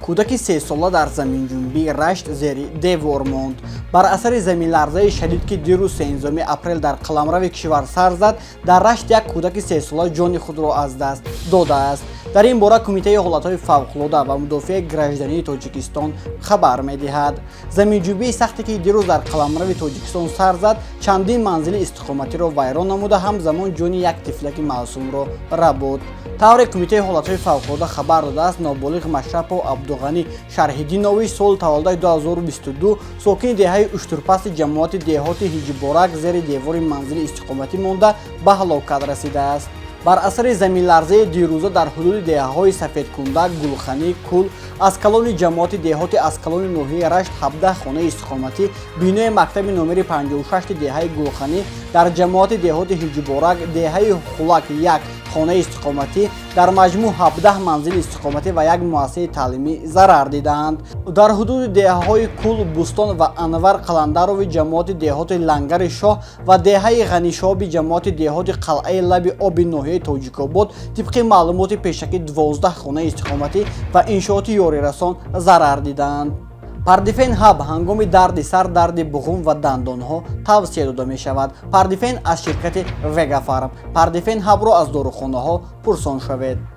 Кӯдаки 3-сола дар заминҷунбии Рашт зери девор монд. Бар асари заминларзаи шадид, ки дирӯз, 13 апрел, дар қаламрави кишвар сар зад, дар Рашт як кӯдаки 3-сола ҷони худро аз даст додааст. Дар ин бора Кумитаи ҳолатҳои фавқулода ва мудофиаи граждании Тоҷикистон хабар медиҳад. Заминҷунбии сахте, ки дирӯз дар қаламрави Тоҷикистон сар зад, чандин манзили истиқоматиро вайрон намуда, ҳамзамон ҷони як тифлаки маъсумро рабуд. Тавре Кумитаи ҳолатҳои фавқулода хабар додааст, ноболиғ Машрапов Абдуғанӣ Шарҳиддинович, соли таваллудаи 2022, сокини деҳаи Уштурпасти ҷамоати деҳоти Ҳиҷиборак, зери девори манзили истиқоматӣ монда, ба ҳалокат расидааст. Бар асари заминларзаи дирӯза дар ҳудуди деҳаҳои Сафедкундак, Гулханӣ, Кул, Аскалони ҷамоати деҳоти Аскалони ноҳияи Рашт 17 хонаи истиқоматӣ, бинои мактаби номери 56 деҳаи Гулханӣ, дар ҷамоати деҳоти Ҳиҷиборак, деҳаи Хулак як хонаи истиқоматӣ, дар маҷмӯъ 17 манзили истиқоматӣ ва як муассисаи таълимӣ зарар дидаанд. Дар ҳудуди деҳаҳои Кул, Бӯстон ва Анвар Қаландарови ҷамоати деҳоти Лангари Шоҳ ва деҳаи Ғанишоби ҷамоати деҳоти Қалъаи Лаби Оби ноҳияи Тоҷикобод тибқи маълумоти пешакӣ 12 хонаи истиқоматӣ ва иншооти ёрирасон зарар дидаанд. Пардифен Ҳаб ҳангоми дарди сар, дарди буғум ва дандонҳо тавсия дода мешавад. Пардифен аз ширкати Вегафарм. Пардифен Ҳабро аз дорухонаҳо пурсон шавед.